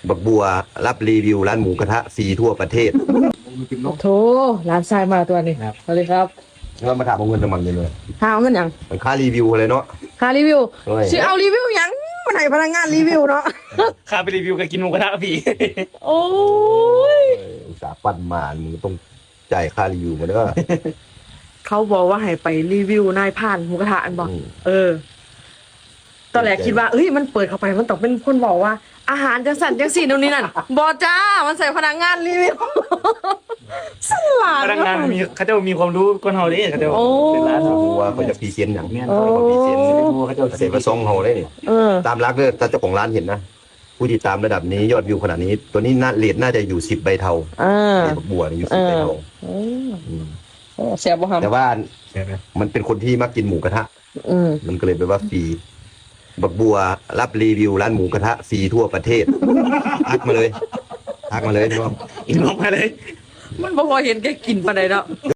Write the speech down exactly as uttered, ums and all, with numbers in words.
บักบัวรับรีวิวร้านหมูกระทะฟรีทั่วประเทศ โถหลานชายมาตัวนี้ ครับ สวัสดีครับ แล้วมาถามเอาเงินทำไมเลย หาเอาเงินหยัง มันค่ารีวิวเลยเนาะ ค่ารีวิว โอ้ย สิเอารีวิวหยังมันให้พนักงานรีวิวเนาะ ข้าไปรีวิวกับกินหมูกระทะพี่ โอ้ย เอออุตส่าห์ปั้นมามึงต้องจ่ายค่ารีวิวมาเด้อ เขาบอกว่าให้ไปรีวิวนายพรานหมูกระทะอันบอก อืม เออ ตอนแรกคิดว่าเอ้ยมันเปิดเข้าไปมันต้องเป็นคนบอกว่า อาหารจังสั่นจังสี่นู่นนี่นั่นบอจ้า มันใส่พนักงานรีวิว สลาด พนักงานมีเขาเจะมีความรู้ก้อนเฮาเด้เขาเจะ โอ้ เป็นร้าน รู้ว่าเขาจะพรีเซนต์อย่าง แม่น เขาพรีเซนต์ เขาเจะ เสร็จมาซองเขาได้นี่ เออ ตามหลักเลยถ้าเจ้าของร้านเห็นนะ ผู้ติดตามระดับนี้ยอดวิวขนาดนี้ ตัวนี้น่าเรทน่าจะอยู่สิบใบเทา อ่า เรทบักบัวนี่อยู่สิบใบเทา อืม อืม โอ้แซ่บบ่ครับ แต่ว่า ใช่ไหม มันเป็นคนที่มักกินหมูกระทะ อืม มันก็เลยแปลว่าฟรีบักบัวรับรีวิวร้านหมูกระทะฟรีทั่วประเทศทักมาเลยทักมาเลยพี่น้อง อินบ็อกมาเลย มันบ่พอเห็นแกกินปานใดเนาะ